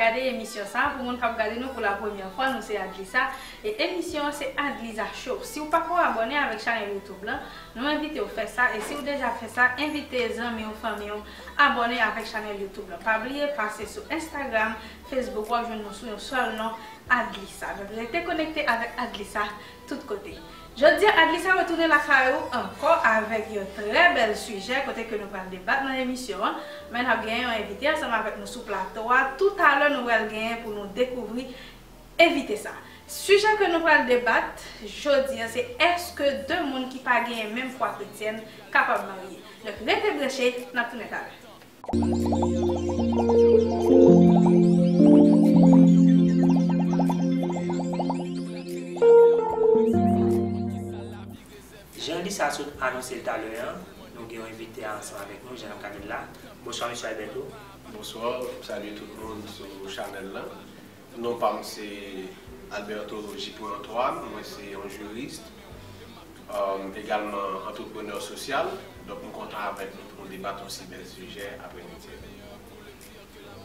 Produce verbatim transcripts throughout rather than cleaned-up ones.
Gade emisyon sa a, pou moun k ap gade nou pou la premyè fwa, nou se Adlisa. E emisyon an se Adlisa Show. Si w pako abòne avèk chanèl YouTube lan, nou envite w fè sa. E si w deja fè sa, envite zanmi w, fanmi w, abòne avèk chanèl YouTube lan. Pa bliye pase sou Instagram, Facebook, w ap jwenn nou sou yon sèl non, Adlisa. Donk, rete konekte avèk Adlisa tout kote. Jodi a, Adlisa retounen lakay ou ankò avèk yon trè bèl sijè kote ke nou pral debat nan emisyon an. Men n ap gen yon envite ansanm avèk nou sou plato a. Toutalè, nou pral genyen pou nou dekouvri envite sa. Sijè ke nou pral debat jodi a, se èske de moun ki pa genyen menm fwa kretyèn kapab marye? Donk, rete branche, n ap tounen talè. Jan Lisa sot anonse l talè a, nou gen yon envite ansanm avèk nou, jan n ap gade l la. Bonswa, mesye Alberto. Bonswa, m salye tout moun sou chanèl la. Non pa m se Alberto Gipoué Antoine, mwen se yon jiris, um, egalman antreprenè sosyal. Donk, m kontan avèk nou pou nou debat yon si bèl sijè apremidi a.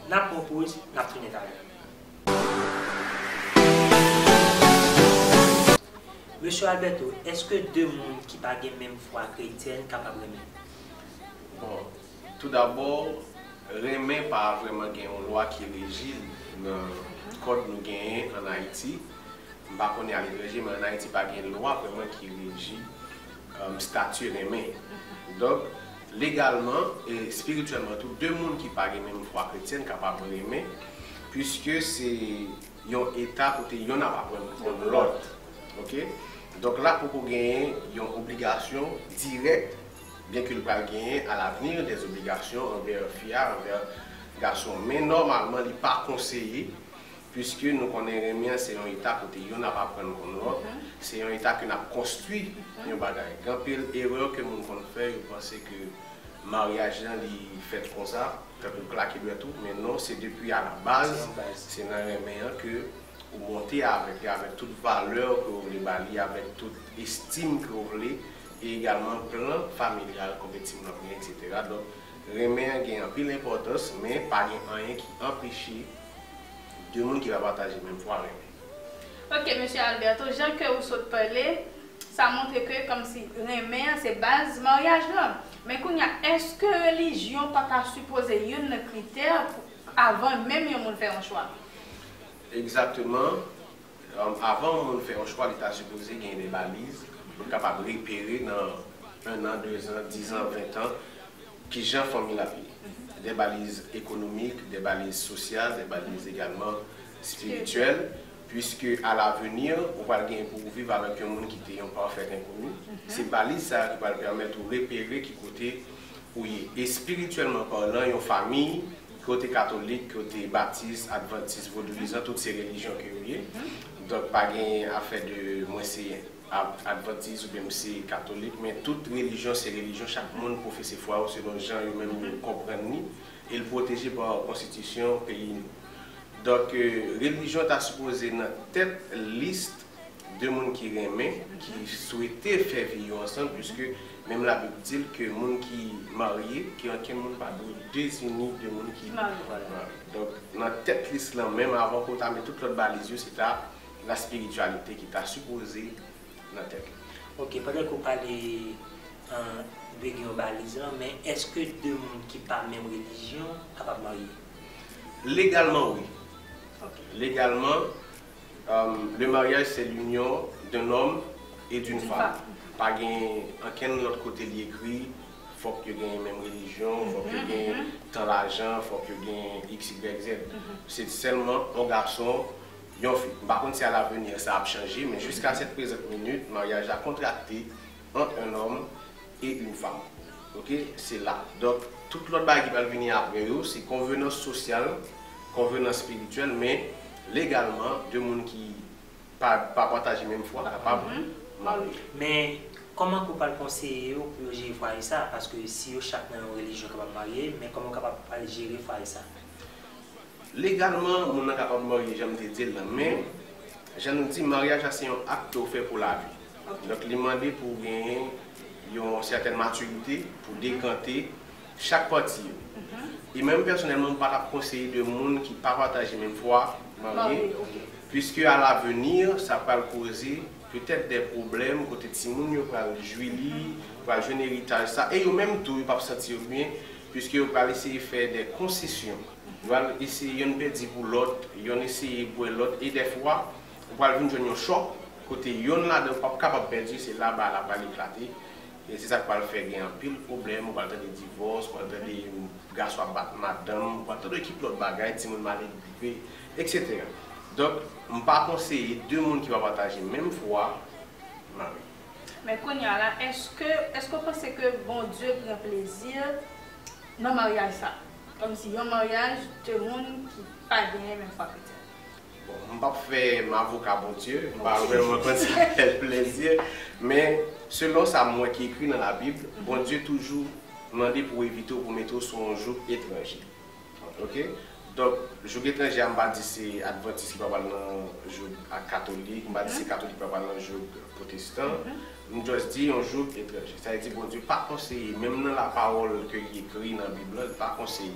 N ap pran poz, n ap tounen talè. Mesye Alberto, èske de moun ki pa gen menm fwa kretyèn kapab renmen? Bon, toudabò, renmen pa vrèman gen yon lwa ki reji l nan kòd nou genyen ann Ayiti. M pa konnen aletranje, men ann Ayiti pa gen lwa vrèman ki reji, um, stati renmen. Donk, legalman e espirityèlman tou, de moun ki pa gen menm fwa kretyèn kapab renmen, piske se yon eta kote yonn ap aprann konn lòt. Oke? Donk, la poko genyen yon obligasyon dirèk, byenke l pral genyen alavni des obligations anvè fi a, anvè gason. Men nòmalman, li pa konseye, piske nou konnen renmen an se yon eta kote yonn ap aprann konn lòt, se yon eta ke n ap konstwi yon bagay. Gen anpil erè ke moun konn fè, yo panse ke maryaj lan li fèt konsa, tankou klake dwèt ou, men non, se depi a la baz, se nan renmen an ke ou monte avèk li, avèk tout valè ke ou vle ba li, avèk tout estim ke ou vle, e egalman plan familyal, konbyen timoun w ap gen, etsetera. Donk, renmen an gen anpil enpòtans, men pa gen anyen ki anpeche de moun ki pa pataje menm fwa renmen. Ok, mesye Alberto, jan ke ou sot pale, sa montre ke kòmsi renmen an se baz maryaj lan. Men kounye a, èske relijyon pa ta sipoze youn nan kritè pou, avan menm yon moun fè yon chwa? Egzakteman. Um, avan yon moun fè yon chwa, li ta sipoze gen de baliz pou l kapab repere nan en an, de zan, diz an, ven tan, kijan fanmi l ap ye. De baliz ekonomik, de baliz sosyal, de baliz egalman espirityèl, piske alavni, ou pral gen pou ou viv avèk yon moun ki te yon parfait inconnu. Se baliz sa a ki pral pèmèt ou repere ki kote ou ye. Espirityèlman palan, yon fanmi, ke w te katolik, ke w te batis, advantis, vodouyizan, tout se relijyon ke yo ye. Donk, pa gen afè de mwen se a-, advantis oubyen m se katolik, men tout relijyon se relijyon, chak moun pwofese fwa yo selon jan yo menm yo konprann li, e l pwoteje pa konstitisyon peyi nou. Donk, euh, relijyon ta sipoze nan tèt lis de moun ki renmen, ki swete fè vi yo ansanm, piske menm Labib di l ke moun ki marye, ke ankenn moun pa dwe dezini de moun ki marye. Donk, nan tèt lis lan, menm avan ke w ta met tout lòt baliz yo, se ta laspirityalite ki ta sipoze nan tèt li. Ok, pandan ke w pale, euh, de gen yon baliz lan, men èske de moun ki pa menm relijyon kapab marye? Legalman, wi. Ok. Legalman, euh, le mariage, c'est l'union d'un homme et d'une femme. Pa gen ankenn lòt kote li ekri, fòk yo gen menm relijyon, fòk yo gen tan lajan, fòk yo gen X, Y, Z. Se sèlman yon gason, yon fi. M pa konn si alavni sa ap chanje, men jiska sèt prezant minit, maryaj la kontrakte ant un homme et une femme. Ok, se la. Donk, tout lòt bagay ki pral vini apre yo, se konvenans sosyal, konvenans espirityèl, men legalman, de moun ki pa, pa pataje menm fwa kapab marye. Men, kòman ke w pral konseye yo pou yo jere fwaye sa? Paske si yo chak nan yon relijyon kapab marye, men kòman w kapab pral jere fwaye sa? Legalman, moun nan kapab marye jan m te di l lan, men, jan nou di, maryaj la se yon ak ke w fè pou lavi. Ok. Donk, li mande pou w genyen yon sètèn matirite, pou dekante chak pati yo. E mwen menm pèsonèlman, m pa t ap konseye de moun ki pa pataje menm fwa marye, piske alavenir, sa pral koze petèt de pwoblèm kote timoun yo pral jwi li, pral jwenn eritaj sa, e yo menm tou, yo p ap santi yo byen, piske yo pral eseye fè de konsesyon. Yo pral eseye yonn pèdi pou lòt, yonn eseye bwè lòt, e dèfwa, ou pral vin jwenn yon chòk, kote yonn ladan yo p ap kapab pèdi, se la bagay la pral eklate. E se sa k pral fè gen anpil pwoblèm, ou pral tande divòs, ou pral tande gason ap bat madanm, ou pral tande yon ekip lòt bagay, timoun mal edike, etsetera. Donk, m pa konseye de moun ki pa pataje menm fwa marye. Men kounye a la, èske, èske w panse ke Bondye pran plezi nan maryaj sa? Kòmsi yon maryaj de moun ki pa genyen menm fwa kretyen. Bon, m p ap fè m avoka Bondye, m pa vrèman konn sa fè l plezi, men selon sa m wè ki ekri nan Labib, Bondye toujou mande pou evite w pou mete w sou yon jouk etranje. Oke? Donk, jouk etranje a, m pa di se advantis ki pral nan jouk ak katolik, m pa di se katolik ki pral nan jouk pwotestan, m just di yon jouk etranje. Sa vle di Bondye pa konseye, menm nan lapawòl ke li ekri nan Bib la, li pa konseye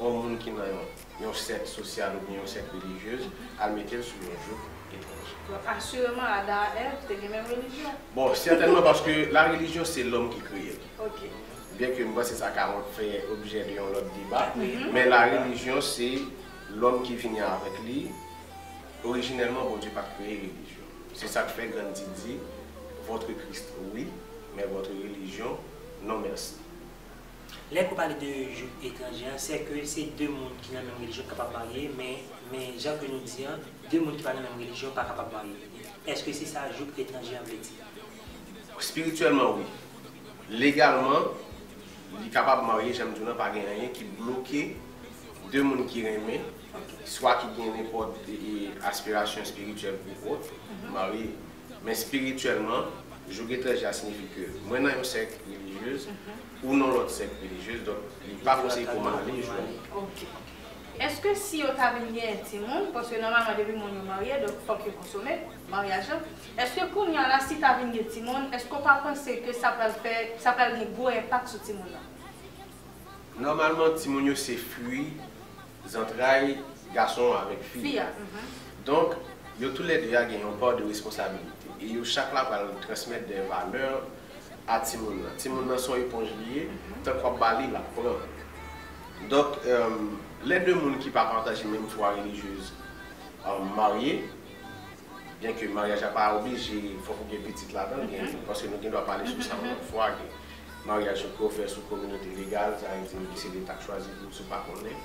yon moun ki nan yon, yon sèk sosyal oubyen yon sèk relijyez, al mete l sou yon jouk etranje. Donk, asireman, Adan ak Èv te gen menm relijyon. Bon, sètènman, paske la religion, c'est l'homme qui crée. Ok. Byen ke m panse sa ka fè objè de yon lòt deba, men la religion, c'est l'homme qui vient avec lui. Orijinèlman, Bondye pa t kreye relijyon. Se sa k fè Gandhi di, votre Christ, oui, mais votre religion, non merci. Lè ke w pale de jouk etranje an, se ke se de moun ki nan menm relijyon k kapab marye, men, men jan ke nou di an, de moun ki pa nan menm relijyon pa kapab marye. Èske se sa jouk etranje an vle di? Espirityèlman, wi. Legalman, li kapab marye, jan m di w lan, pa gen anyen ki bloke de moun ki renmen, swa ki gen nenpòt, e, e, aspirasyon espirityèl pou kont, marye. Men espirityèlman, jouk etranje a siyifi ke mwen nan yon sèk relijyez, ou nan lòt sèk relijyez, donk li pa konseye pou m ale jou. Ok. Èske si yo ta vin gen timoun, paske nòmalman depi moun yo marye, donk fòk yo konsome maryaj lan, èske kounye a la, si ta vin gen timoun, èske w pa panse ke sa pral fè, sa pral gen gwo enpak sou timoun nan? Nòmalman, timoun yo se fwi zantray gason avèk fi. Fi a, mhm. Donk, yo toulède a gen yon pa de responsabilite. E yo chak la pral transmèt de valè a timoun nan. Timoun nan se yon eponj li ye, tank w ap ba li, l ap pran. Donk, euh, lè de moun ki pa pataje menm fwa relijyez, euh, marye, byen ke maryaj la pa oblije, fòk ou gen pitit ladan l, gen, paske nou gen dwa pale sou sa yon lòt fwa, gen maryaj yo fè sou kominote legal, sa vle di ki se Leta k chwazi pou, si w pa konnen.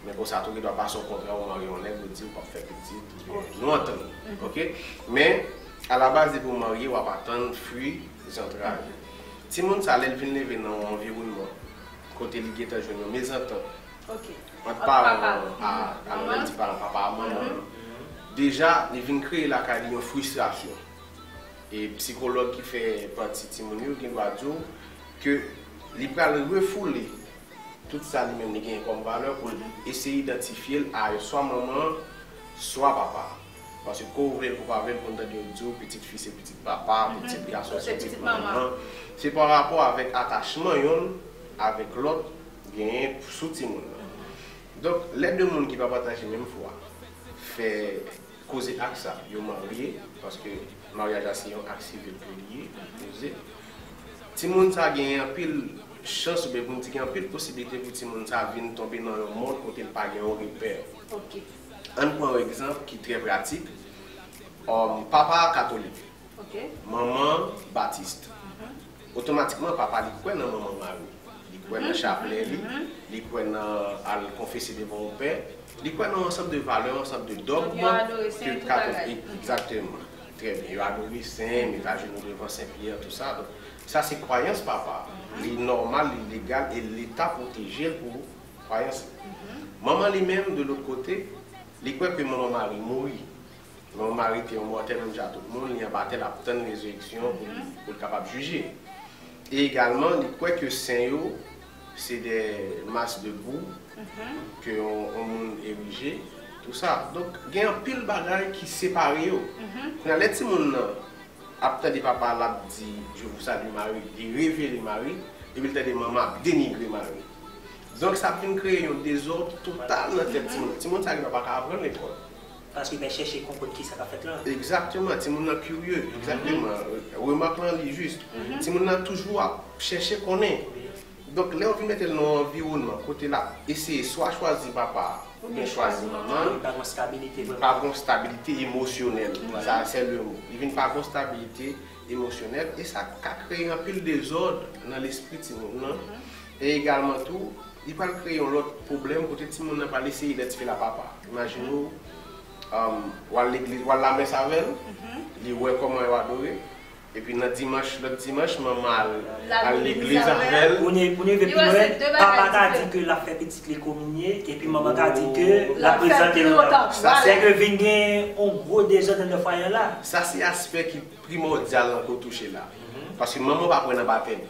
Men konsa tou, gen dwa pase yon kontra, ou marye yon nèg, ou di ou p ap fè pitit, oubyen nou antann, oke? Men, alabaz, depi w marye, w ap atann fwi zantray. Timoun sa, lè l vin leve nan yon anviwònman kote li gentan jwenn yon mezantant ant paran an, a, alò, lè m di paran, papa a, manman an, deja, li vin kreye lakay li yon fristrasyon. E sikològ ki fè pati timoun yo gen dwa di w ke li pral refoule tout sa li menm li genyen kòm valè pou l eseye idantifye l a swa manman an, swa papa a. Paske ke w vle l ke w pa vle l, pou n tande yo di w pitit fi se pitit papa, pitit gason se pitit manman. Se pa rapò avèk atachman yonn avèk lòt genyen sou timoun nan. Donk, lè de moun ki pa pataje menm fwa fè koze ak sa, yo marye, paske maryaj la se yon ak sivil ke li ye, koze. Timoun sa genyen anpil chans, oubyen pou n di gen anpil posiblite pou timoun sa vin tonbe nan yon mond kote l pa gen yon repè. Ok. Ann pran yon egzanp ki trè pratik. Um, papa a katolik, ok, manman batis. Mhm. Otomatikman, papa li kwè nan manman mari. Li kwè nan chaplè li, li kwè nan al konfese devan yon pè, li kwè nan yon ansanm de valè, yon ansanm de dògm ke katolik. Egzakteman. Trè byen. Yo adore sen, met ajenou devan Sen Pyè, tou sa. Donk, sa se kwayans papa. Li nòmal, li legal, e Leta pwoteje l pou kwayans li. Manman li menm, de lòt kote, li kwè ke manman mari mouri. Manman mari te yon mòtèl menm jan ak tout moun, li anba tè, l ap tann rezireksyon pou li, pou l kapab jije. E egalman, li kwè ke sen yo se de mas de bou ke yon, yon moun erije, tou sa. Donk, gen anpil bagay ki separe yo. Kounye a, lè timoun nan ap tande papa l ap di, je vous salue Marie, li revele Mari, epi l tande manman ap denigre Mari. Donk, sa ap vin kreye yon dezòd total nan tèt timoun. Timoun sa yo pa ka aprann lekòl. Paske ben chèche konprann ki sa k ap fèt la. Egzakteman, timoun nan kirye. Egzakteman. Remak lan li jis. Timoun nan toujou ap chèche konnen. Donk, lè w vin mete l nan yon anviwònman kote l ap eseye swa chwazi papa a oubyen chwazi manman an, li pa gen yon stabilite vrèman. Pa gen yon stabilite emosyonèl. Sa, c'est le mot. Li vin pa gen yon stabilite emosyonèl e sa ka kreye anpil dezòd nan lespri timoun nan. E egalman tou, li pral kreye yon lòt pwoblèm kote timoun nan pral eseye idantifye l a papa. Imajine w, w al legliz, w al lamès avè l, li wè kòman yo adore, epi nan dimanch, lòt dimanch, manman al, al legliz avè l. Pou nou, pou nou rive pi lwen, papa ka di ke l ap fè pitit li kominye, epi manman ka di ke l ap prezante l nan tanp. Sèke vin gen yon gwo dezòd anndan fwaye an la. Sa se aspè ki primòdyal nan ke w touche la. Paske manman pa kwè nan batèm.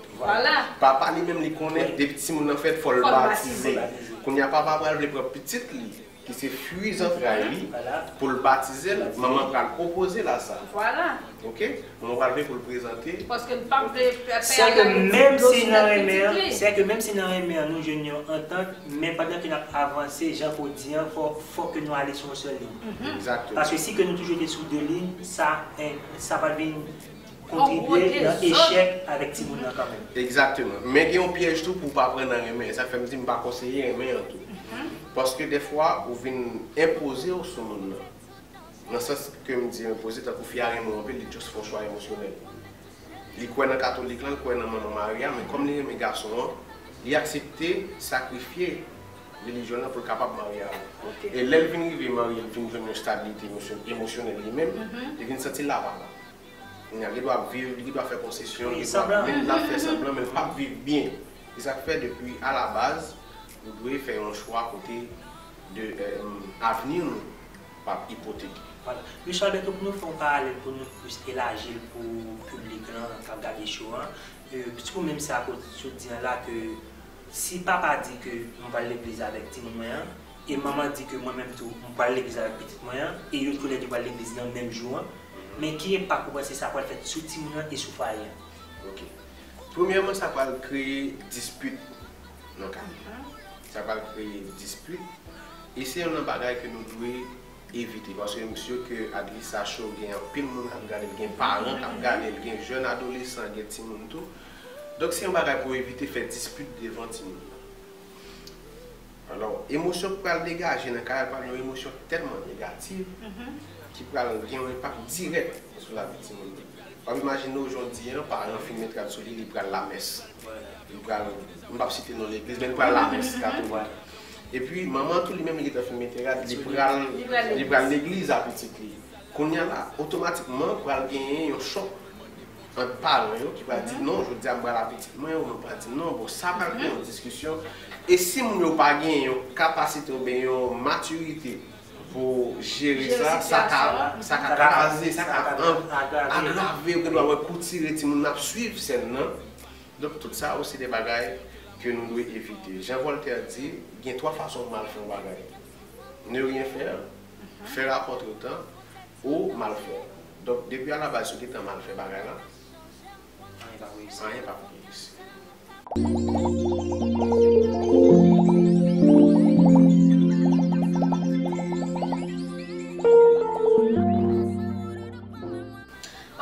Papa li menm li konnen depi timoun nan fèt fò l batize. Kounye a papa pral vle pran pitit li ki se fwi zantray li pou l batize l, manman pral opoze l a sa. Ok? Manman pral vle pou l prezante. Sèke menm si nan renmen an, sèke menm si nan renmen an nou jwenn yon antant, men pandan ke n ap avanse, jan ke w di an, fò, fò ke nou ale sou yon sèl liy. Paske si ke nou toujou rete sou de liy, sa, sa pral vin kontribye nan echèk avèk timoun nan kanmenm. Egzakteman. Men gen yon pyèj tou pou w pa pran nan renmen. Sa fè m di m pa konseye renmen an tou. Paske dèfwa, ou vin enpoze w sou moun nan. Nan sans ke m di enpoze, tankou fi a renmen w anpil, li just fè yon chwa emosyonèl. Li kwè nan katolik lan, li kwè nan manman marye a, men kòm li renmen gason an, li aksepte sakrifye relijyon l lan pou l kapab marye avè l. E lè l vin rive marye, l vin jwenn yon stabilite emosyon-, emosyonèl li menm, li vin santi l la pa la. Kounye a, li gendwa ap viv, li gendwa ap fè konsesyon, li gendwa ap, men l ap fè sanblan, men l p ap viv byen. Se sa k fè depi alabaz, nou dwe fè yon chwa kote de, eh, avni nou p ap ipoteke. Vwala. Mesye Alberto, pou nou fè yon paralèl, pou nou plis elaji l pou piblik lan k ap gade show an, eh, ti pou menm sa ke w sot di an la, ke si papa di ke mwen pral legliz avèk timoun mwen an, e manman di ke mwen menm tou, mwen pral legliz avèk pitit mwen an, e yo toulède pral legliz nan menm jou an, men ki enpak ou panse sa pral fè sou timoun an e sou fwaye an? Ok. Premyèman, sa pral kreye dispit nan kay. Sa pral kreye dispit. E se youn nan bagay ke nou dwe evite. Paske m si ke Adlisa Show gen anpil moun k ap gade l, gen paran k ap gade l, gen jèn adolesan, gen timoun tou. Donk, se yon bagay pou w evite fè dispit devan timoun nan. Alò, emosyon k pral degaje nan kay la pral yon emosyon tèlman negatif ki pral gen yon enpak dirèk sou lavi timoun nan. W ap imajine w jodi a, paran an fin mete rad sou li, li pral lamès. Li pral, m p ap site non legliz, men li pral lamès katolik. Epi, manman an tou, li menm, li gentan fin mete rad, li pral, li pral legliz a pitit li. Kounye a la, otomatikman, pral genyen yon chòk ant paran yo ki pral di, "Non, jodi a m pral a pitit mwen," ou lòt pral di, "Non." Bon, sa pral gen yon diskisyon. E si moun yo pa gen yon kapasite oubyen yon matirite pou jere sa, sa ka, sa ka kraze, sa ka an-, agrave, ou gendwa wè kou tire timoun nan ap swiv sèn nan. Donk, tout sa yo, se de bagay ke nou dwe evite. Jean Voltaire di, gen twa fason pou mal fè yon bagay. Ne rien faire, faire à contre-temps, ou mal fè. Donk, depi alabaz ou gentan mal fè bagay la, anyen p ap reyisi. Anyen p ap reyisi.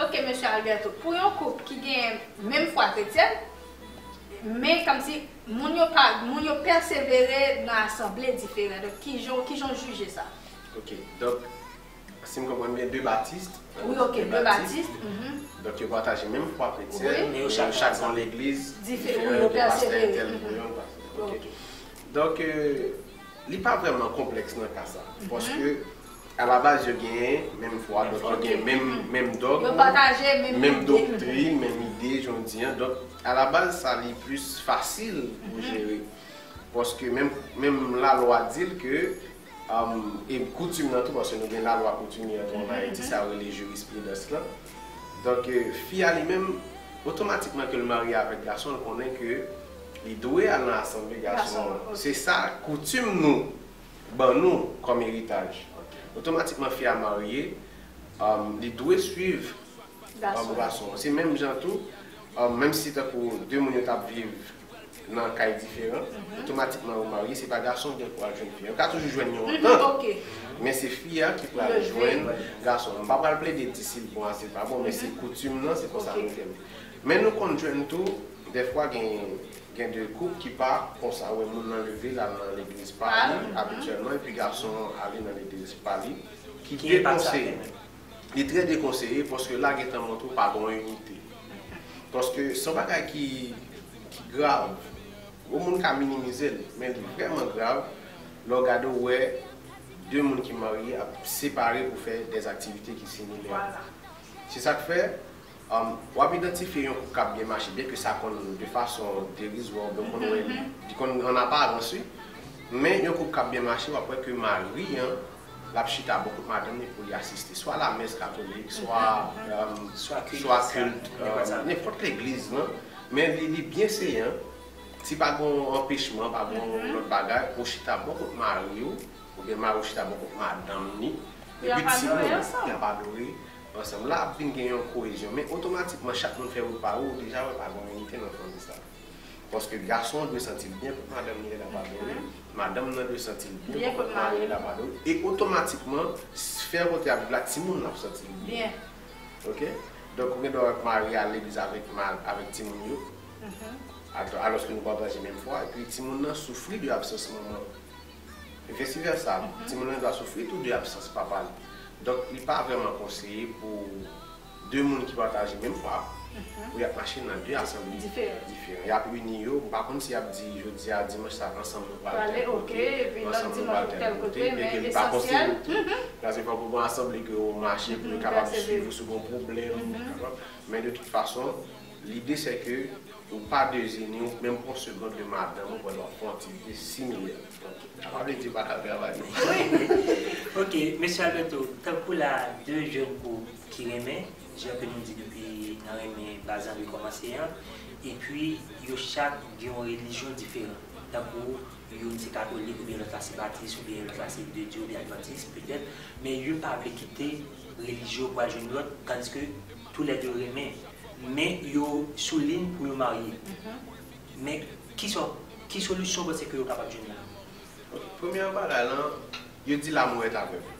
Ok, mesye Alberto, pou yon koup ki gen menm fwa kretyèn, men kòmsi moun yo pa, moun yo pèsevere nan asanble diferan. Donk, kijan, kijan w jije sa? Ok, donk, si m konprann byen, de batis. Wi, ok, de batis. Donk, yo pataje menm fwa kretyèn, men yo chak gen yon legliz diferan, yo gen pastè entèl pou youn. Ok. Donk, euh, li pa vrèman konplèks nan ka sa. Paske, alabaz, yo gen menm fwa, donk yo gen menm, menm dòg, menm doktrin, menm ide, jan w di an. Donk, alabaz, sa li plis fasil pou jere. Paske menm, menm lalwa di l ke, um, e koutim nan tou, paske nou gen lalwa koutimyè tou ann Ayiti, sa yo rele jirispridans lan. Donk, euh, fi a li menm, otomatikman ke l marye avèk gason, l konnen ke li dwe al nan asanble gason an. Se sa koutim nou ban nou kòm eritaj. Otomatikman fi a marye, um, li dwe swiv, um, gason an. Se menm jan tou, um, menm si tankou de moun yo t ap viv nan kay diferan, otomatikman yo marye, se pa gason ki gen pou al jwenn fi a. Yo ka toujou jwenn yon antant, men se fi a ki pral jwenn gason. M pa pral plede di si l bon a, si l pa bon, men se koutim nan, se konsa nou fè l. Men nou konn jwenn tou, dèfwa gen, gen de koup ki pa konsa, wè moun nan leve, l al nan legliz pa li, abityèlman, epi gason an ale nan legliz pa li, ki dekonseye. Li trè dekonseye, paske la gentan montre w pa gen yon inite. Paske se yon bagay ki, ki grav. Yon moun ka minimize l, men li vrèman grav lè w gade w wè de moun ki marye ap separe pou fè dè aktivite ki similè. Se sa k fè, um, w ap idantifye yon koup k ap byen mache, byenke sa konn de fason derizwa, oubyen w konn wè li, li konn an aparans, wi. Men yon koup k ap byen mache, w ap wè ke mari an, l ap chita bò kot madanm li pou li asiste swa lamès katolik, swa, um, swa kilt, um, nenpòt legliz, non? Men li, li byenseyan. Si pa gen yon anpechman, pa gen yon lòt bagay, ou chita bò kot mari w, oubyen mari w chita bò kot madanm li, epi timoun, y ap adore ansanm. La ap vin gen yon koezyon. Men otomatikman, chak moun fè repa yo, ou deja wè pa gen yon inite nan fanmi sa. Paske gason an dwe santi l byen kot madanm li lè l ap adore, madanm nan dwe santi l byen kot mari l lè l ap adore, e otomatikman, fè kote ap viv la, timoun nan ap santi l byen. Ok? Donk, ou gen dwa wè mari al legliz avèk, ma-, avèk timoun yo, alòske nou pataje menm fwa, epi timoun nan soufri de absans manman. E vice versa, timoun nan va soufri tou de absans papa l. Donk, li pa vrèman konseye pou de moun ki pataje menm fwa, pou y ap mache nan de asanble diferan. Y ap ini yo, m pa konn si y ap di, jodi a, dimanch sa, ansanm nou pral tèl kote, ansanm nou pral tèl kote, byenke li pa konseye yo tou. Paske fòk ou gen asanble ke ou mache pou yo kapab swiv ou si w gen yon pwoblèm, ou kapab. Men de tout fason, lide se ke ou pa dezini w menm pou yon segond de madanm ou pandan w ap fè yon aktivite similè. Sa pa vle di yo pa t al travay, non. Ok, mesye Alberto, tankou la de jèn koup ki renmen, jan ke nou di depi nan renmen baz lan li kòmanse an, epi yo chak gen yon relijyon diferan. Tankou youn se katolik, oubyen lòt la se batis, oubyen lòt la se de Dye, oubyen advantis, petèt, men youn pa vle kite relijyon pou al jwenn lòt, tandiske toulède renmen. Men yo sou liy pou yo marye. Men ki sò-, ki solisyon w panse ke yo kapab jwenn la? Ok, premye bagay lan, yo di l'amour est aveugle.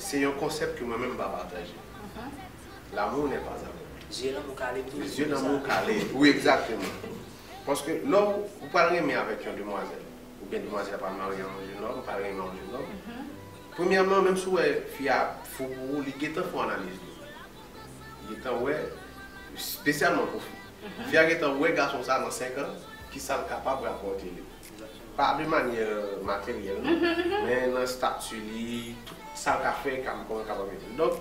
Se yon konsèp ke mwen menm m pa pataje. L'amour n'est pas aveugle. Zye lanmou kale tou. Zye lanmou kale, wi, egzakteman. Paske lè w, ou pral renmen avèk yon demwazèl, oubyen demwazèl pral marye a yon jennòm, pral renmen a yon jennòm, premyèman, menm si w wè fi a fou pou ou, li gentan fè yon analiz li. Li gentan wè, espesyalman pou fi. Fi a gentan wè gason sa nan senk an, ki sa l kapab rapòte li. Pa de manyè materyèl, non, men nan estati li, tout sa l ka fè, kòman l kapab ede l. Donk,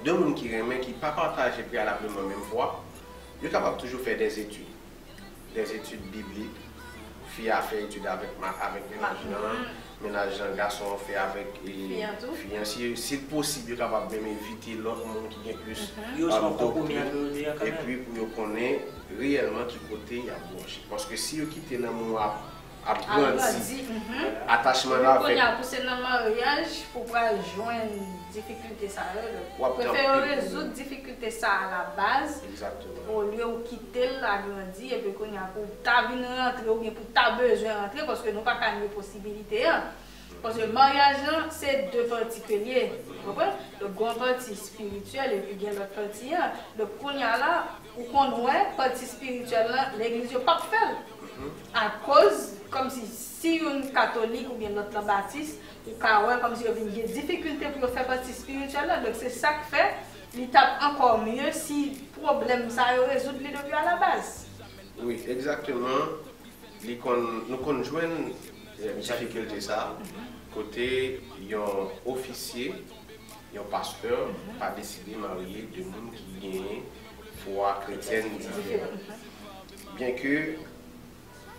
de moun ki renmen, ki pa pataje preyalableman menm vwa, yo kapab toujou fè dèzetid. Dèzetid biblik, fi a fè etid avèk ma-, avèk mennaj lan, mennaj lan, gason an fè avèk, e, fi an tou. Fi an. Si, si l posib, yo kapab menm envite lòt moun ki gen plis, um, doktrin, epi pou yo konnen reyèlman ki kote y ap branche. Paske si yo kite lanmou ap, ap grandi, atachman lan avèk. Kounye a pou se nan maryaj pou pral jwenn difikilte sa yo, donk, prefere yo rezoud difikilte sa a la baz, olye ou kite l la grandi, epi kounye a pou w ta vin rantre, oubyen pou w ta bezwen rantre, paske nou pa ka nye posibilite an. Paske maryaj lan, se de pati ke l ye, ou konprann? Donk, gen yon pati espirityèl, epi gen lòt pati an. Donk, kounye a la, ou konn wè, pati espirityèl lan, legliz yo p ap fè l. Akoz, kòmsi, si youn katolik oubyen lòt lan batis, ou ka wè kòmsi yo vin gen difikilte pou yo fè pati espirityèl la. Donk, se sa k fè li t ap ankò mye si pwoblèm sa yo rezoud li depi alabaz. Wi, egzakteman. Li konn, nou konn jwenn, eh, difikilte sa, kote yon ofisye, yon pastè pa deside marye de moun ki genyen fwa kretyèn diferan. Byenke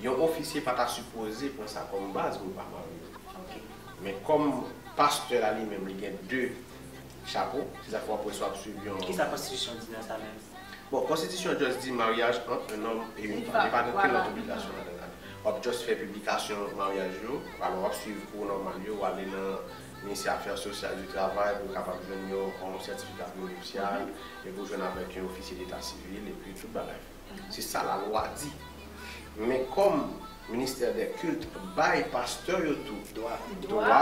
yon ofisye pa ta sipoze pran sa kòm baz pou l pa marye. Men kòm pastè la li menm, li gen de chapo, se sa k fè w ap wè si w ap swiv yon. Kisa konstitisyon di nan sa menm? Bon, konstitisyon just di maryaj ant un homme et une femme. Li pa gen okenn lòt obligasyon ladan l. W ap just fè piblikasyon maryaj yo, alò w ap swiv kou nòmal yo, w ale nan Ministè Afè Sosyal, di Travay, pou w kapab jwenn yon, yon sètifika pwovensyal, epi w jwenn avèk yon ofisye deta sivil, epi tout bagay. Se sa lalwa di. Men kòm ministè dè kilt bay pastè yo tou dwa,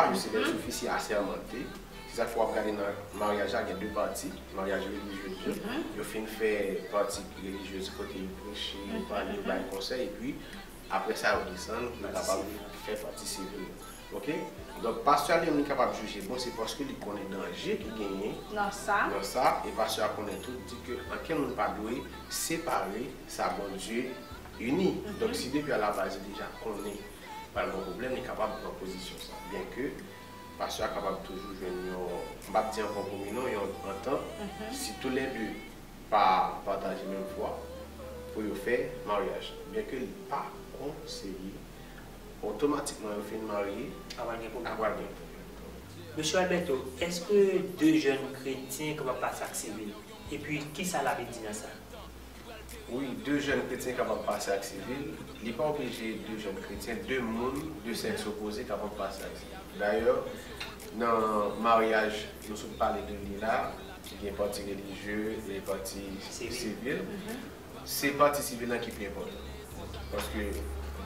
yo se dè ofisye asèmante, se sa k fè w ap gade nan maryaj la, gen de pati, maryaj relijyez yo, yo fin fè pati relijyez kote yo preche, yo pale, yo bay konsèy, epi apre sa yo desann, yo kapab fè pati sivil la. Oke? Donk, pastè a li menm li kapab jije, bon, se paske li konnen danje ki genyen nan sa, e pastè a konnen tou, di ke ankenn moun pa dwe separe sa Bondye ini. Donk, si depi alabaz li deja konnen pral gen pwoblèm, li kapab pran pozisyon sa. Byenke pastè a kapab toujou jwenn yon, m p ap di yon konpwomi non, yon antant, si toulède pa pataje menm fwa pou yo fè maryaj, byenke li pa konseye, otomatikman yo fin marye, ap pral gen pwoblèm. Ap pral gen pwoblèm. Mesye Alberto, èske de jèn kretyen kapab pase ak sivil? Epi, kisa Labib di nan sa? Wi, de jèn kretyen kapab pase ak sivil. Li pa oblije de jèn kretyen, de moun de sèks opoze kapab pase ak sivil. Dayè, nan maryaj nou sot pale de li la, ki gen pati relijye e pati sivil, se pati sivil lan ki pi enpòtan. Paske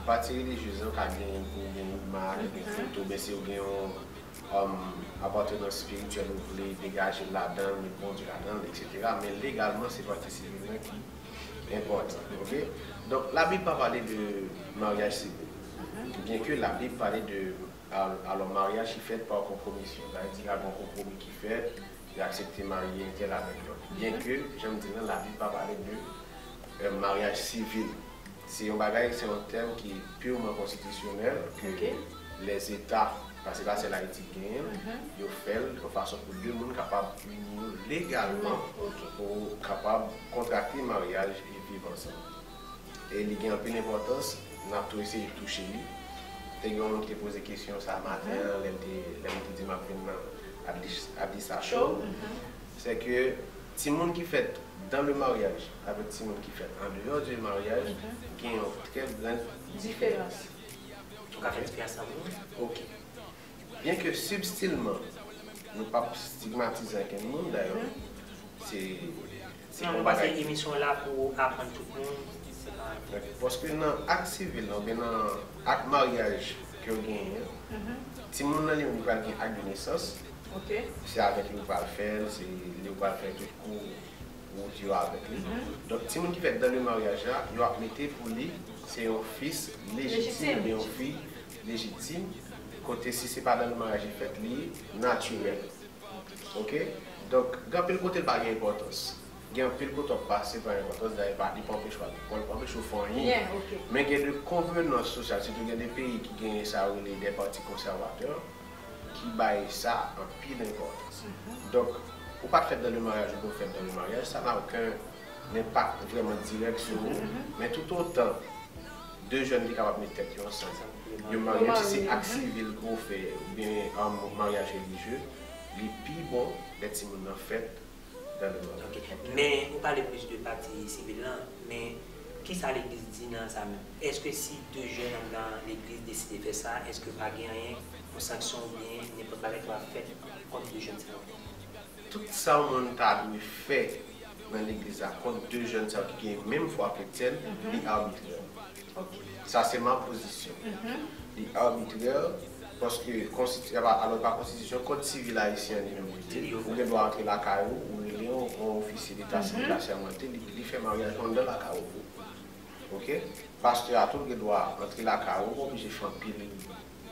pati relijyez lan ka gen, ou gen imaj, ou gen foto, men si w gen yon um, apatenans espirityèl ou vle degaje l ladan l, met Bondye ladan l, etsetera. Men legalman, se pati sivil lan ki enpòtan. Oke? Donk, Labib pa pale de maryaj sivil. Byenke Labib pale de, al- alò, maryaj ki fèt pa konpwomisyon. Sa vle di, la gen yon konpwomi ki fèt, yo aksepte marye entèl avèk lòt. Byenke, jan m di l lan, Labib pa pale de, euh, maryaj sivil. Se yon bagay, se yon tèm ki pirman konstitisyonèl ke lèzeta, paske se pa sèl Ayiti ki genyen l, yo fè l yon fason pou de moun kapab ini yo legalman pou kapab kontrakte maryaj e viv ansanm. E li gen anpil enpòtans, n ap tou eseye touche li. Te gen yon moun ki te poze kesyon sa maten an, lè m te, lè m te di m ap vin nan Adlis- Adlisa Show. Se ke timoun ki fèt dans le mariage avèk timoun ki fèt andeyò de maryaj gen yon trè gran diferans. Ou ka fè diferans lan pou mwen? Oke. Byenke sibtilman, nou p ap stigmatize ankenn moun, dayè, se, se Non, yon nou panse bagay emisyon la pou aprann tout moun, se pa Paske nan ak sivil la, oubyen nan ak maryaj ke w genyen an, timoun nan li menm li pral gen ak de nesans. Se avèk li ou pral fè l, se li ou pral fè tout kou wout yo avèk li. Donk, timoun ki fèt dans le mariage la, yo ap mete pou li, se yon fis lejitim oubyen yon fi lejitim, kote si se pa dans le mariage li fèt, li natirèl. Oke? Donk, gen anpil kote l pa gen enpòtans. Gen anpil kote w ap pase pa gen enpòtans, dayè pa, li pa anpeche w al lekòl, li pa anpeche w fè anyen. Men gen de konvenans sosyal, sitou gen de peyi ki genyen sa yo rele de pati konsèvatè, ki bay sa anpil enpòtans. Donk, ou pa t fèt dans le mariage, oubyen ou fèt dans le mariage, sa n'a aucun enpak vrèman dirèk sou ou. Men toutotan de jèn ki kapab met tèt yo ansanm, yo marye, menm si se ak sivil ke w fè, oubyen, um, maryaj relijye, li pi bon lè timoun nan fèt dans le mariage. Men ou pale plis de pati sivil lan, men kisa legliz di nan sa menm? Èske si de jèn anndan legliz deside fè sa, èske pa gen anyen, yon sanksyon oubyen nenpòt bagay ki va fèt kont de jèn sa yo? Tout sa yon moun ta dwe fè nan legliz la kont de jèn sa yo ki gen menm fwa kretyèn, li abitrè. Sa se ma pozisyon. Li abitrè, paske konstiti- alò, pa konstitisyon, kòd sivil ayisyen an li menm li di, ou gen dwa antre lakay ou, ou rele yon, yon ofisye deta sivil asèmante, li, li fè maryaj ou anndan lakay ou pou ou. Oke? Pastè a tou gen dwa antre lakay ou, ou pa oblije fè anpil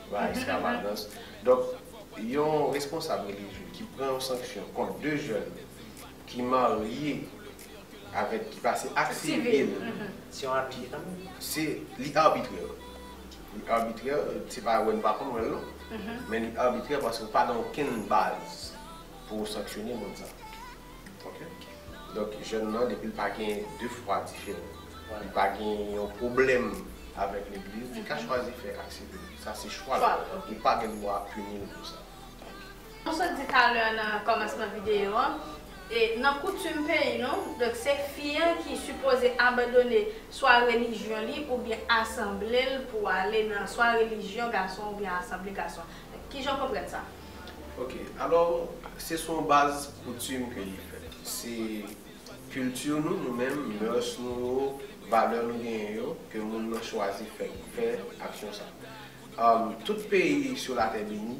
bagay, ekstravagans. Donk, yon responsab relijye ki pran yon sanksyon kont de jèn ki marye avèk, ki pase ak sivil, se yon abi kanmenm. Se, li abitrè. Li abitrè, se pa wè n pa konn wè l non. Men li abitrè paske w pa gen okenn baz pou w sanksyone moun sa. Oke? Donk, jèn nan, depi l pa gen de fwa diferan, li pa gen yon pwoblèm avèk legliz, li ka chwazi fè ak sivil. Sa se chwa l. Ou pa gen dwa pini l pou sa. Nou sot di talè nan kòmansman videyo an, e nan koutim peyi nou, donk se fi an ki sipoze abandone swa relijyon li oubyen asanble l pou ale nan swa relijyon gason oubyen asanble gason. Kijan w konprann sa? Oke, alò, se sou yon baz koutim ke li fèt. Se kilti nou, nou menm, mœurs nou yo, valè nou genyen yo, ke moun nan chwazi fè, fè aksyon sa. Um, tout peyi sou latè beni,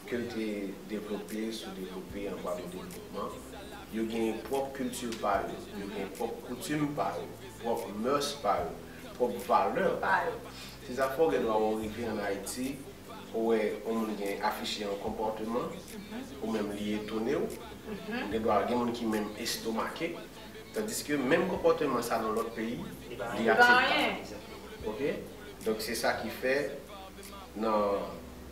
ke l te devlope, soudevlope, an vwa de devlopman, yo gen pwòp kilti pa yo, yo gen pwòp koutim pa yo, pwòp mœurs pa yo, pwòp valè pa yo. Se sa fè w gen dwa wè w rive ann Ayiti, ou wè yon moun gen afiche yon konpòteman, ou menm li etone w, ou gen dwa gen moun ki menm estomake, tandiske menm konpòteman sa nan lòt peyi, li akseptab. Ok? Donk se sa ki fè nan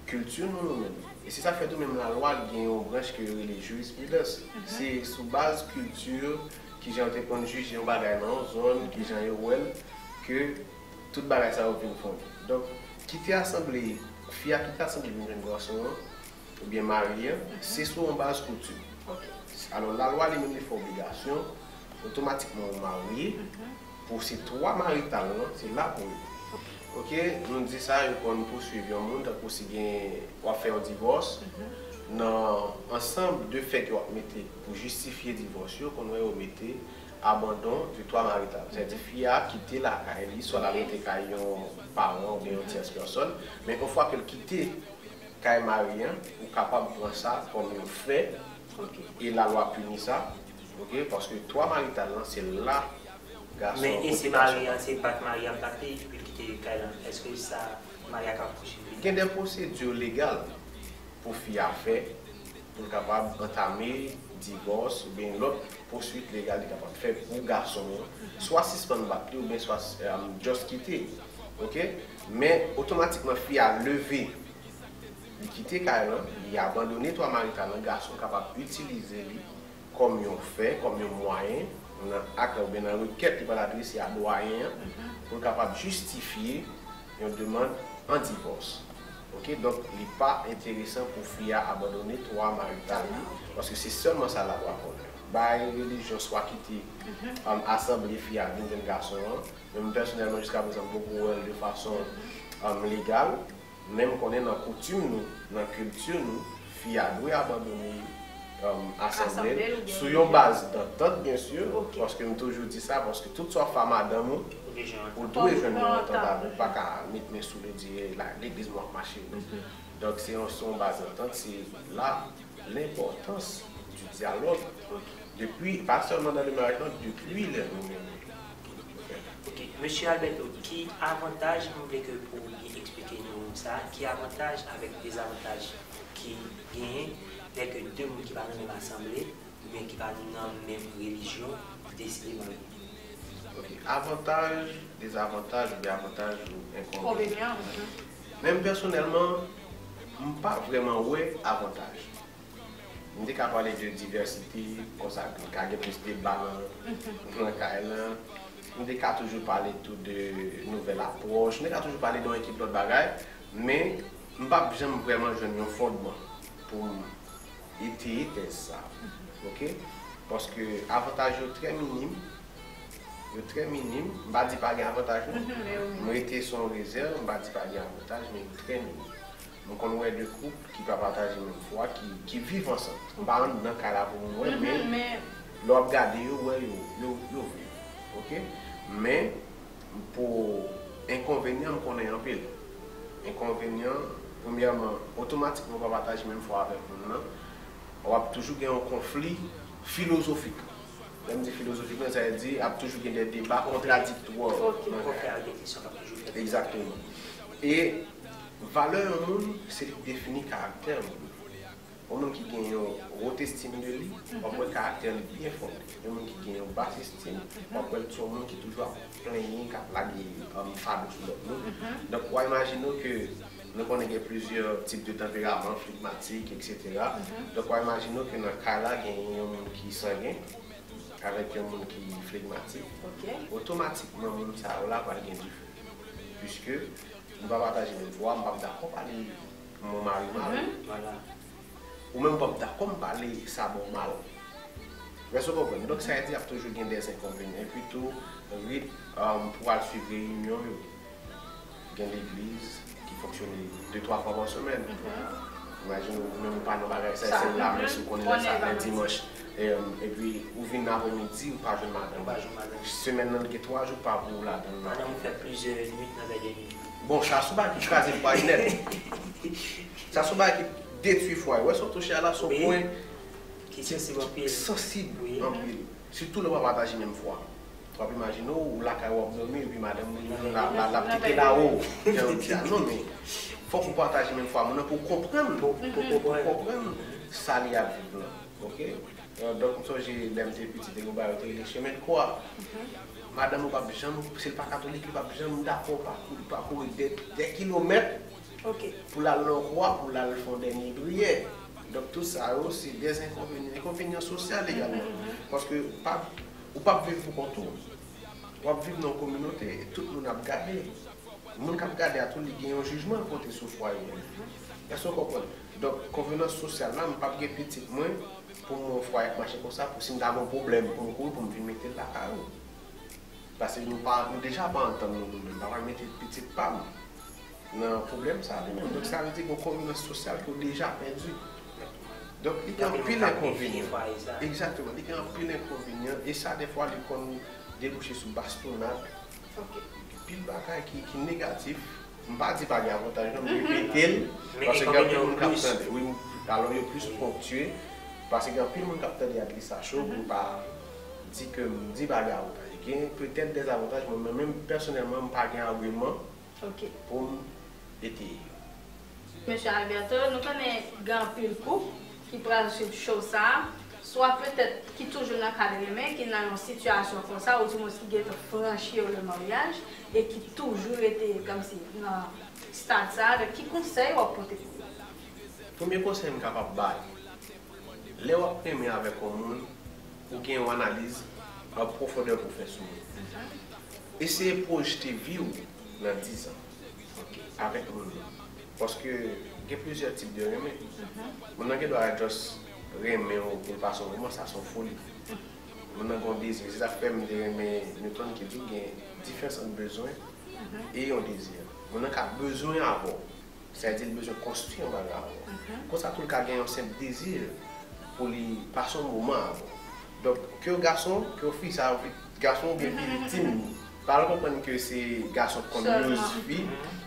kilti nou, nou menm. E se sa fè tou menm lalwa gen yon branch ke yo rele jirispridans. Se sou baz kilti, kijan yo te konn jije yon bagay nan yon zòn, kijan yo wè l, ke tout bagay sa yo vin fonde. Donk, kite asanble, fi a kite asanble vin jwenn gason an, oubyen mari an, se sou yon baz koutim. Alò, lalwa li menm li fè obligasyon, otomatikman ou marye, pou se twa marital lan, se la pou yo. Ok, nou di sa, yo konn pouswiv yon moun, tankou si gen, w ap fè yon divòs, nan ansanm de fè ke w ap mete pou jistifye divòs yo, konn wè yo mete abandon de twa marital. Sètadi fi a kite lakay li, swa l al rete kay yon paran oubyen yon tyès pèsòn, men yon fwa ke l kite kay mari an, ou kapab pran sa kòm yon fè, e lalwa pini sa, ok, paske twa marital lan, se la gason an pote gason an. Men e si mari an se bat mari an, bat li, epi l kite kay lan, èske sa, mari a ka pouswiv li? Gen de pwosedi legal pou fi a fè, pou l kapab antame divòs oubyen lòt pwoswit legal li kapab fè pou gason an, swa sispann bat li oubyen swa, um, just kite. Ok? Men otomatikman fi a leve, li kite kay lan, li abandone twa marital lan, gason kapab itilize li kòm yon fè, kòm yon mwayen, nan ak oubyen nan rekèt li pral adrese a dwayen an, pou l kapab jistifye yon demann an divòs. Ok, donk li pa enteresan pou fi a abandone twa marital li, paske se sèlman sa lalwa konnen. Bay relijyon swa kite, um, asanble fi a vin jwenn gason an, men mwen pèsonèlman jiska prezan m poko wè l de fason, um, legal, men m konnen nan koutim nou, nan kilti nou, fi a dwe abandone, um, asanble l sou yon baz dantant, byen si, paske m toujou di sa, paske tout sa w fè a madanm ou, ou dwe jwenn yon antant avè l, ou pa ka met men sou li di, "E, la, legliz mwen ap mache." Donk, se yon, se yon baz dantant, se la lenpòtans di dyalòg. Depi, pa sèlman nan le maryaj, non, depi lè nou renmen. Ok, mesye Alberto, ki avantaj, m vle ke pou w byen eksplike nou sa, ki avantaj avèk dezavantaj ki genyen lè ke de moun ki pa nan menm asanble, oubyen ki pa nan menm relijyon, deside marye? Ok, avantaj, dezavantaj oubyen avantaj ou enkonvenyan. Enkonvenyan, mhm. Men m pèsonèlman, m pa vrèman wè avantaj. M te ka pale de divèsite, konsa ka gen plis deba nan, nan kay lan. M te ka toujou pale tou de nouvèl apwòch. M te ka toujou pale de yon ekip lòt bagay, men m p ap janm vrèman jwenn yon fondman pou m eteye tèz sa. Ok? Paske avantaj yo trè minim. Yo trè minim. M pa di pa gen avantaj, non. M rete sou yon rezèv, m pa di pa gen avantaj, men yo trè minim. M konn wè de koup ki pa pataje menm fwa, ki, ki viv ansanm. M pa anndan kay la pou m wè, men lè w ap gade yo, w wè yo, yo, yo viv. Ok? Men, pou enkonvenyan, m konnen anpil. Enkonvenyan, premyèman, otomatikman w pa pataje menm fwa avèk moun nan, w ap toujou gen yon konfli filozofik. Lè m di filozofikman, sa vle di ap toujou gen de deba kontradiktwa nan kay la. Egzakteman. E valè yon moun, se li k defini karaktè yon moun. Yon moun ki gen yon wot estim de li, w ap wè karaktè li byen fonde. Yon moun ki gen yon bas estim, w ap wè l se yon moun ki toujou ap plenyen, k ap lage, um, fado sou lòt moun. Donk, w a imajine w ke nou konnen gen plizyè tip de tanperaman, flegmatik, etsetera. Donk, w a imajine w ke nan kay la, gen yon moun ki sangen, avèk yon moun ki flegmatik, otomatikman, moun sa yo la pral gen dife. Piske nou pa pataje menm fwa, m p ap dakò pale mon mari mal. Ou menm ou p ap dakò m pale sa ba w mal. Èske w konprann? Donk, sa vle di ap toujou gen dèzenkonvenyan. Epi tou, rit, um, pou al swiv reyinyon yo. Gen legliz ki fonksyone de twa fwa pa semèn. Imajine w, ou menm ou pa nan bagay sa, se lamès ou konnen lè sa, lè dimanch, Em, epi ou vin aprèmidi, ou pa jwenn madanm. Ou pa jwenn madanm. Semèn nan gen twa jou pa pou ou ladan l. Madanm ou fè plizyè nwit nan vèdèni. Bon, sa se yon bagay ki kraze pway nèt. Sa se yon bagay ki detwi fway. Wè sa w touche a la, se yon pwen ki sansib anpil. Sansib anpil. Sitou lè w pa pataje menm fwa. W ap imajine w, ou lakay ou ap dòmi, epi madanm ou la, la, la, l ap kite la o. Jan yo di a. Non, men fòk ou pataje menm fwa moun nan pou w konprann, pou, pou, pou, pou w konprann sa li ap viv lan. Ok? Euh, donk, m sonje lè m te piti, te gen yon bagay yo te rele chemen de kwa. Madanm ou p ap janm, si l pa katolik, li p ap janm dakò pa kou-, pa kouri dè, dè kilomèt pou l al nan kwa, pou l al fè yon dènye priyè. Donk, tout sa yo, se dè enkonvenyan, enkonvenyan sosyal egalman. Paske ou p ap, ou p ap viv pou kont ou. W ap viv nan yon kominote, e tout moun ap gade. Moun k ap gade a tou, li gen yon jijman l pote sou fwaye a. Èske w konprann? Donk, konvenans sosyal la, m p ap gen pitit mwen pou m wè yon fwaye k mache konsa, pou si m ta gen yon pwoblèm, pou m kouri, pou m vin mete l lakay ou. Paske nou pa, nou deja pa antann nou, nou menm. M pa pral mete pitit pa m nan pwoblèm sa a li menm. Donk, sa vle di gen yon konvenans sosyal ke w deja pèdi. Donk, li gen anpil enkonvenyan. Egzakteman, li gen anpil enkonvenyan, e sa, dèfwa, li konn debouche sou bastonnad. Gen anpil bagay ki, ki negatif. M pa di pa gen avantaj, non, m repete l, paske gen anpil moun k ap tande. Wi, alò, yo plis ponkye, paske gen anpil moun k ap tande Adlisa Show, pou m pa di ke m di pa gen avantaj. Gen petèt dezavantaj, mwen menm, pèsonèlman, m pa gen agiman pou m eteye yo. Mesye Alberto, nou konnen gen anpil koup ki pral swiv show sa a, swa petèt ki toujou nan kad renmen, ki nan yon sitiyasyon konsa, oudimwens ki gentan franchi le maryaj, e ki toujou rete kòmsi nan stad sa a. Donk, ki konsèy w ap pote pou yo? Premye konsèy m kapab bay, lè w ap renmen avèk yon moun, ou gen yon analiz an pwofondè pou w fè sou moun. Eseye pwojte vi w nan diz an avèk moun nan. Paske gen plizyè tip de renmen. Moun nan gen dwa just renmen w pou l pase yon moman, sa se yon foli. Moun nan gen yon dezi. Se sa k fè m te renmen Newton ki di w gen diferans ant bezwen e yon dezi. Moun nan ka bezwen avè w. Sa vle di l bezwen konstwi yon bagay avè w. Konsa tou l ka gen yon senp dezi pou li pase yon moman avè w. Donk, ke w gason, ke w fi, sa yon fi, gason oubyen fi viktim, pa al konprann ke se gason k konn use fi,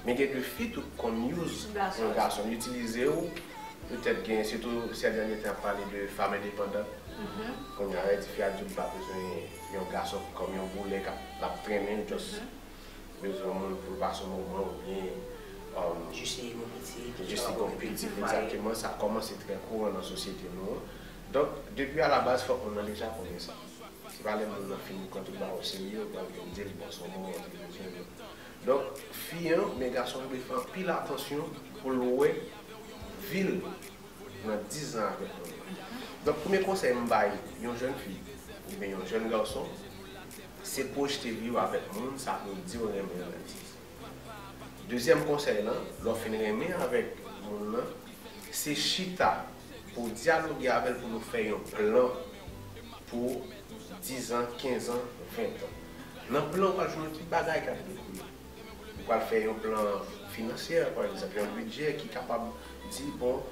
men gen de fi tou k konn use yon gason, li itilize w, petèt gen, sitou sè dènye tan ap pale de fanm endepandant. Kounye a, lè di fi a di w li pa bezwen yon gason kòm yon boulè k ap, l ap trennen, just bezwen yon moun pou l pase yon moman oubyen, um, jis li gen yon pitit, jis li gen yon pitit, egzakteman, sa kòmanse trè kouran nan sosyete nou an. Donk, depi alabaz, fòk moun nan deja konnen sa. Se pa lè moun nan fin kontre ba w serye, ou pral vin di l, bon, se yon moman ke l bezwen, non. Donk, fi an, oubyen gason an dwe fè anpil atansyon pou l wè vi l nan diz an avèk moun nan. Donk, premye konsèy m bay yon jèn fi oubyen yon jèn gason, se pwojte vi w avèk moun sa ke w di w renmen an nan diz an. Dezyèm konsèy lan, lè w fin renmen avèk moun nan, se chita pou w dyaloge avè l, pou nou fè yon plan pou diz an, kenz an, ven an. Nan plan, w pral jwenn tout bagay k ap dekoule. Ou pral fè yon plan finansyè, pa egzanp, yon bidjè ki kapab di, bon,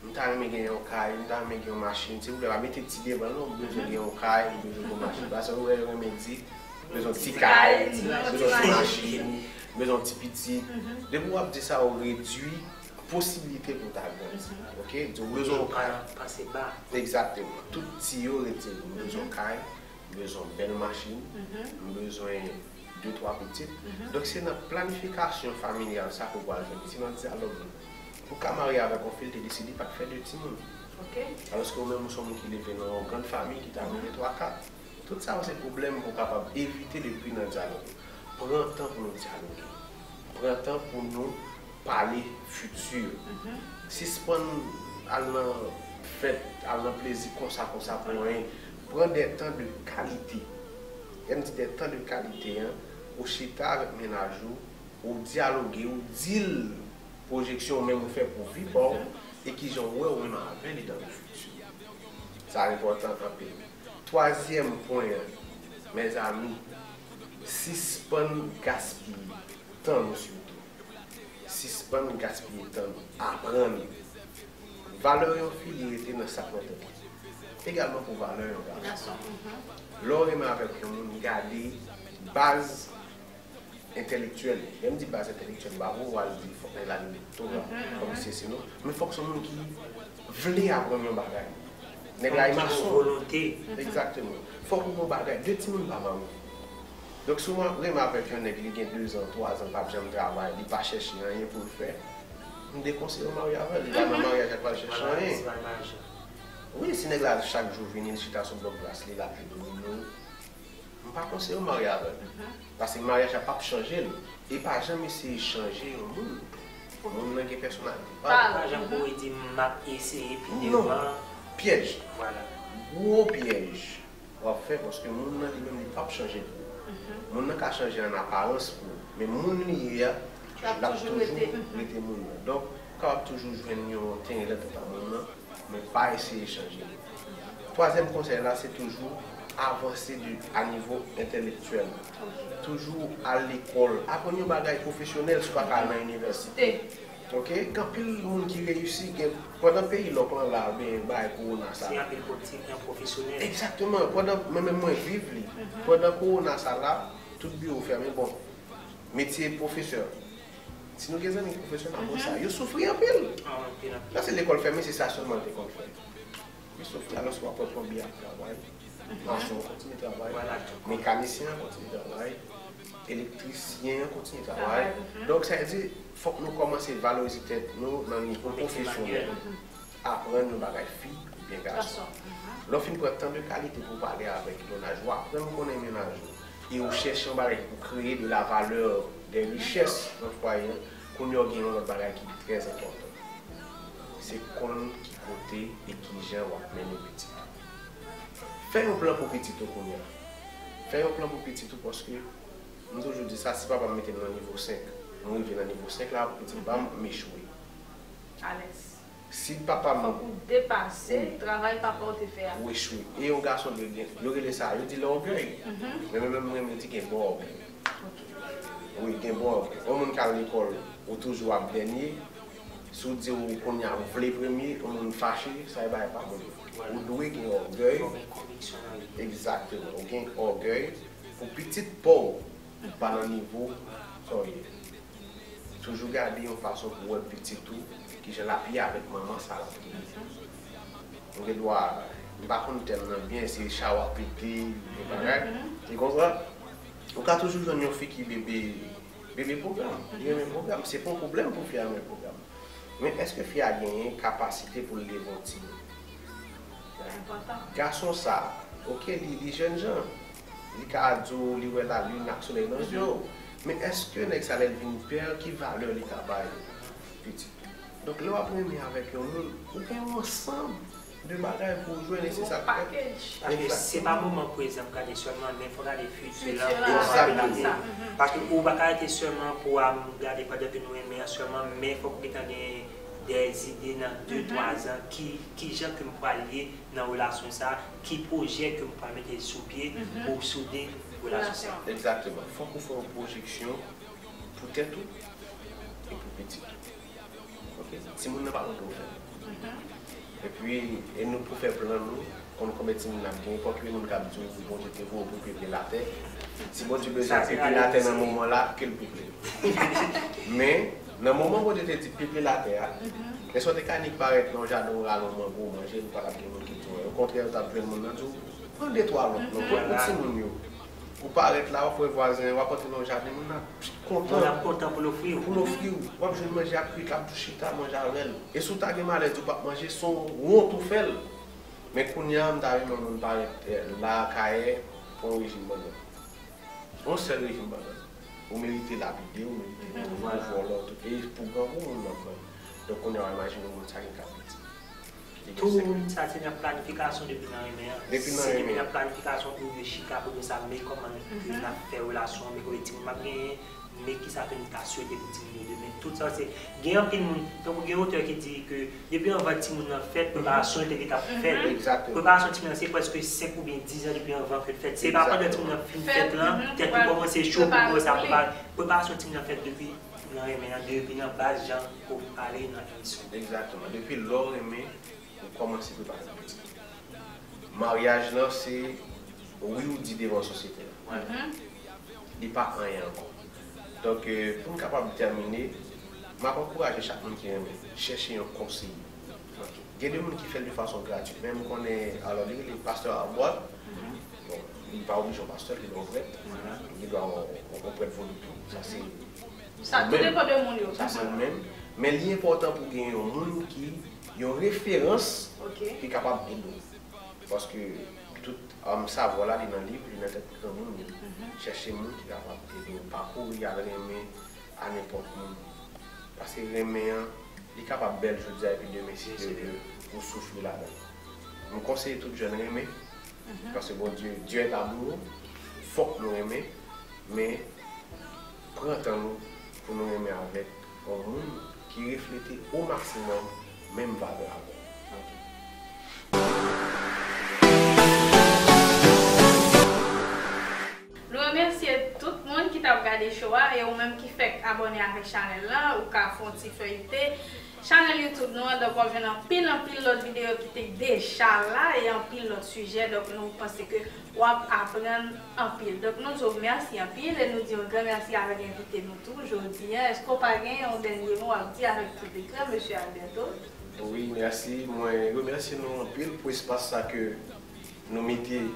m ta renmen gen yon kay, m ta renmen gen yon machin, silvouplè, pa mete ti devan l non, m bezwen gen yon kay, m bezwen gen yon machin. Paske ou wè yo renmen di, m bezwen yon ti kay, m bezwen yon ti machin, m bezwen yon ti pitit. Depi w ap di sa, ou redui posibilite pou w ta grandi. Ok? Di w bezwen yon kay. Egzakteman. Tout ti yo retire. M bezwen yon kay, m bezwen yon bèl machin, m bezwen de twa pitit. Donk, se nan planifikasyon familyal sa ke w pral jwenn li. Se nan dyalòg lan. Ou ka marye avèk yon fi, l te deside pa t fè de timoun. Alòske ou menm, ou se yon moun ki leve nan yon grann fanmi ki ta gen de twa, kat. Tout sa yo se pwoblèm pou w kapab evite depi nan dyalòg. Pran tan pou nou dyaloge. Pran tan pou nou pale fiti. Sispann al nan fèt, al nan plezi konsa, konsa pou anyen. Pran des temps de qualité. Lè m di des temps de qualité an, ou chita avèk mennaj ou, ou dyaloge, ou di l pwojeksyon ou menm ou fè pou vi pa w, e kijan w wè ou menm avè li dans le futur. Sa enpòtan anpil. Twazyèm pwen an, mezanmi, sispann gaspiye tan nou sitou. Sispann gaspiye tan nou. Aprann. Valè yon fi, li rete nan sa k nan tèt li. egalman pou valè yon gason. Lè w renmen avèk yon moun, gade baz entèlektyèl li. Lè m di baz entèlektyèl, m pa vle w al di fòk nèg la li lektoral, fòk li sesi, non. Men fòk se yon moun ki vle aprann yon bagay. Nèg la e mason. Volonte. Egzakteman. Fòk ou gen yon bagay. De timoun pa marye. Donk, si w renmen avèk yon nèg, li gen dezan, twazan, l p ap janm travay, li pa chèche anyen pou l fè, m dekonseye w marye avè l. Li pa nan maryaj la l pral chèche anyen. Wi, si nèg la chak jou vini, li chita sou bò glas li, l ap jwe domino, m pa konseye w marye avè l. Paske maryaj la p ap chanje l. E pa janm eseye chanje yon moun. Moun nan gen pèsonalite pa l. Pa janm kouri di m ap eseye pi devan. Pyèj. Gwo pyèj w ap fè, paske moun nan li menm li p ap chanje tou. Moun nan ka chanje an aparans pou ou, men moun li ye a, l ap toujou rete moun nan. Donk, ou kapab toujou jwenn yon teren dantant ak moun nan, men pa eseye chanje li. Twazyèm konsèy la, se toujou avanse de, a nivo entèlektyèl. Toujou al lekòl, aprann yon bagay pwofesyonèl, si w pa ka al nan inivèsite. Ok, gen anpil moun ki reyisi, gen, pandan peyi lòk lan la, oubyen bagay kowona sa. Se anpil pwofesyonèl. Egzakteman, pandan, mwen menm mwen viv li. Pandan kowona sa la, tout biwo fèmen, bon, metye pwofesè. Si nou gen zanmi pwofesè, n ap wè sa. Yo soufri anpil. Lè se lekòl fèmen, se sa sèlman l te konn fè. Li soufri, alòske w ap wè plonbye ap travay, mason an kontinye travay, mekanisyen an kontinye travay, elektrisyen an kontinye travay. Donk, sa vle di, fòk nou kòmanse valorize tèt nou nan nivo pwofesyonèl. Aprann yon bagay fi oubyen gason. Lè w fin pran tan de kalite pou w pale avèk mennaj ou, aprann konnen mennaj ou, e ou chèche yon bagay ki pou kreye de la valè, de richès nan fwaye a, kounye a w gen yon lòt bagay ki trè enpòtan. Se konn ki kote e kijan w ap mennen pitit ou. Fè yon plan pou pitit ou kounye a. Fè yon plan pou pitit ou, paske m toujou di sa, si papa m mete m nan nivo senk, m rive nan nivo senk la, pou pitit pa m, m echwe. Alèz. Si papa m... Fòk ou depase travay papa w te fè a. Ou echwe. E yon gason dwe gen, yo rele sa, yo di lògèy. Men mwen menm, mwen, mwen di gen bò ògèy. Wi, gen bò ògèy. Yon moun k al lekòl, ou toujou ap dènye. Si w di w kounye a ou vle premye, yon moun fache, sa e bagay pa bon. Ou dwe gen ògèy. Egzakteman. Ou gen ògèy pou pitit pa w pa nan nivo sa w ye. Toujou gade yon fason pou wè pitit ou, kijan l ap ye avèk manman sa l ap touye. Ou gen dwa, m pa konn tèm nan byen, se cha w ap pete, gen bagay. Ou konprann? Ou ka toujou jwenn yon fi ki bebe, bebe pwogram. Li renmen pwogram. Se pa yon pwoblèm pou fi a renmen pwogram. Men èske fi a genyen kapasite pou l leve yon timoun? Gason sa, ok, li, li jènjan. Li ka di w li wè lalin ak solèy nan zye w. Men èske nèg sa, lè l vin pè, ki valè li ka bay pitit ou? Donk, lè w ap renmen avèk yon moun, ou gen yon ansanm de bagay pou w jwenn, e se sa k fè. Paske se pa moman prezan pou gade sèlman, men fò gade fiti lan pou gade lavi. Paske ou pa ka rete sèlman pou a gade pandan ke nou renmen an sèlman, men fòk ou gentan gen de zide nan de, twa zan, ki, kijan ke m pral ye nan relasyon sa, ki pwojè ke m pral mete sou pye pou soude relasyon sa. Egzakteman. Fòk ou fè yon pwojeksyon pou tèt ou e pou pitit ou. Ok? Timoun nan pa konn pou fè. Epi, e nou pou fè plan nou, konn konbyen timoun n ap gen, pòkiyè moun k ap di w Bondye te voye w pou peple latè. Si Bondye bezwen peple latè nan moman la, ke l peple. Men, nan moman Bondye te di peple latè a, èske w te ka nik parèt nan yon jaden, w rale yon mango, w manje, nou pa t ap gen moun ki di w anyen. Okontrè, yo t ap jwenn moun nan di w, pran de twa lòt non, pran pou timoun yo. Ou parèt la, w ap wè vwazen an, w ap antre nan yon jaden, moun nan ap kontan. Moun ap kontan pou l ofri w. Pou l ofri w. W ap jwenn manje ap kwit, l ap di w chita, manje avè l. E si w ta gen malèz ou p ap manje, se yon wont ou fè l. Men kounye a, m ta renmen yon moun parèt, eh, la, Akayè, pou yon rejim bannann. Yon sèl rejim bannann. Ou merite lapide, ou merite vòlò, tout. E pou grangou moun nan pran. Donk, kounye a, w a imajine yon moun sa gen kat pitit. Tout sa se nan planifikasyon depi nan renmen an. Depi nan renmen an. Si depi nan planifikasyon, ou dwe chita pou nou sa, men kòman ke n ap fè relasyon an, men konbyen timoun m ap genyen, men kisa ke m ta swete pou timoun yo demen. Tout sa se, gen anpil moun, tankou gen otè ki di ke depi anvan timoun nan fèt, preparasyon te gentan fèt. Egzakteman. Preparasyon timoun nan se prèske senk oubyen diz an depi anvan ke l fèt. Se pa pandan timoun nan fin fèt lan, tèt ou kòmanse cho pou kòmanse ap prepare. Preparasyon timoun nan fèt depi nan renmen an, depi nan baz jan ou pale nan emisyon. Egzakteman. Depi lè w renmen, ou kòmanse prepare pou pitit ou. Maryaj lan se wi ou di devan sosyete la. Li pa anyen ankò. Donk, euh, pou n kapab tèmine, m ap ankouraje chak moun ki renmen chèche yon konseye. Gen de moun ki fè l de fason gratwit, men m konnen, alò, li rele pastè Arbois. Bon, li pa oblije yon pastè, li gen yon prèt, li gen dwa yon, yon prèt vodou tou. Sa se Sa tou depan de moun yo. Sa se ou menm. Men li enpòtan pou gen yon moun ki, yon referans ki kapab ede w. Paske tout um, savwa la, li nan liv, li nan tèt granmoun yo. Chèche moun ki kapab ede w. Pa kouri al renmen a nenpòt moun. Paske renmen an, li kapab bèl jodi a epi demen, si Dye vle, ou soufri ladan l. M konseye tout jèn renmen. Paske Bondye, Dieu est amour, fòk nou renmen, men pran tan nou pou nou renmen avèk yon moun ki reflete o maksimòm menm valè avè w. Nou remèsye tout moun ki t ap gade show a, e ou menm ki fèk abòne avèk chanèl la, ou ka fè yon ti feyite chanèl YouTube nou an, donk w ap jwenn anpil, anpil lòt videyo ki te deja la, e anpil lòt sijè, donk nou panse ke w ap aprann anpil. Donk nou di w mèsi anpil, e nou di yon gran mèsi avèk envite nou tou jodi a. Èske w pa gen yon dènye mo w ap di avèk piblik la, mesye Alberto? Wi, mèsi. Mwen remèsye nou anpil pou espas sa ke nou mete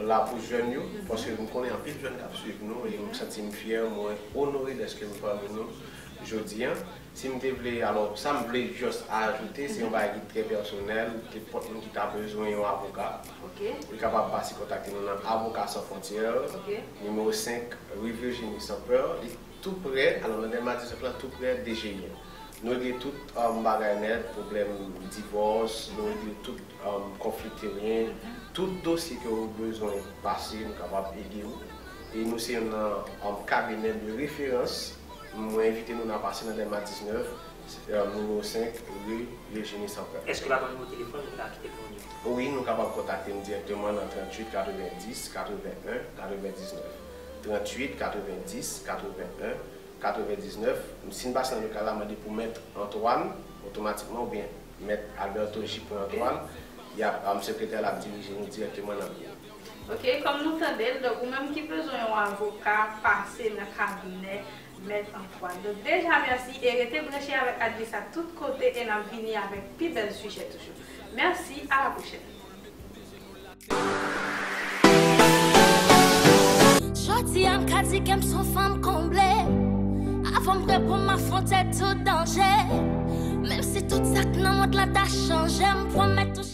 la pou jèn yo, paske m konnen anpil jèn k ap swiv nou, e m santi m fyè, mwen onore dèske m pami nou jodi a. Si m te vle, alò, sa m vle just ajoute, se yon bagay ki trè pèsonèl, nenpòt moun ki ta bezwen yon avoka, li kapab pase kontakte nou nan Avocats Sans Frontières, nimewo senk, ri Virginie Saint-Pierre, li tou prè, alò, nan Dèlma diznèf la, tou prè D G I an. Nou regle tout, um, bagay nèt, pwoblèm divòs, nou regle tout, um, konfli teren, tout dosye ke ou bezwen pase, nou kapab ede ou. E nou se youn nan, um, kabinè de referans. Mwen envite nou nan pase nan Dèlma diznèf, um, nimewo senk, ri Virginie Saint-Pierre. Èske w ka ban nimewo telefòn ou ka kite pou nou? Wi, nou kapab kontakte m dirèkteman nan tranntuit katrevenndis katrevenn-en katrevendiznèf. Tranntuit katrevenndis katrevenn-en katrevendiznèf. Si n pase nan lokal la, mande pou Mèt Antoine otomatikman, oubyen Mèt Alberto J. Antoine. Y ap, um, sekretè la ap dirije nou dirèkteman nan biro. Ok, kòm nou tande l, donk ou menm ki bezwen yon avoka, pase nan kabinè Mèt Antoine. Donk deja mèsi e rete branche avèk Adrisa tout kote e n ap vini avèk pi bèl sijè toujou. Mèsi, a la pwochèn. Jodi a m ka di ke m se yon fanm konble. Avan m reponn, m afwonte tout danje. Menm si tout sa k nan mond lan ta chanje, m pwomèt ou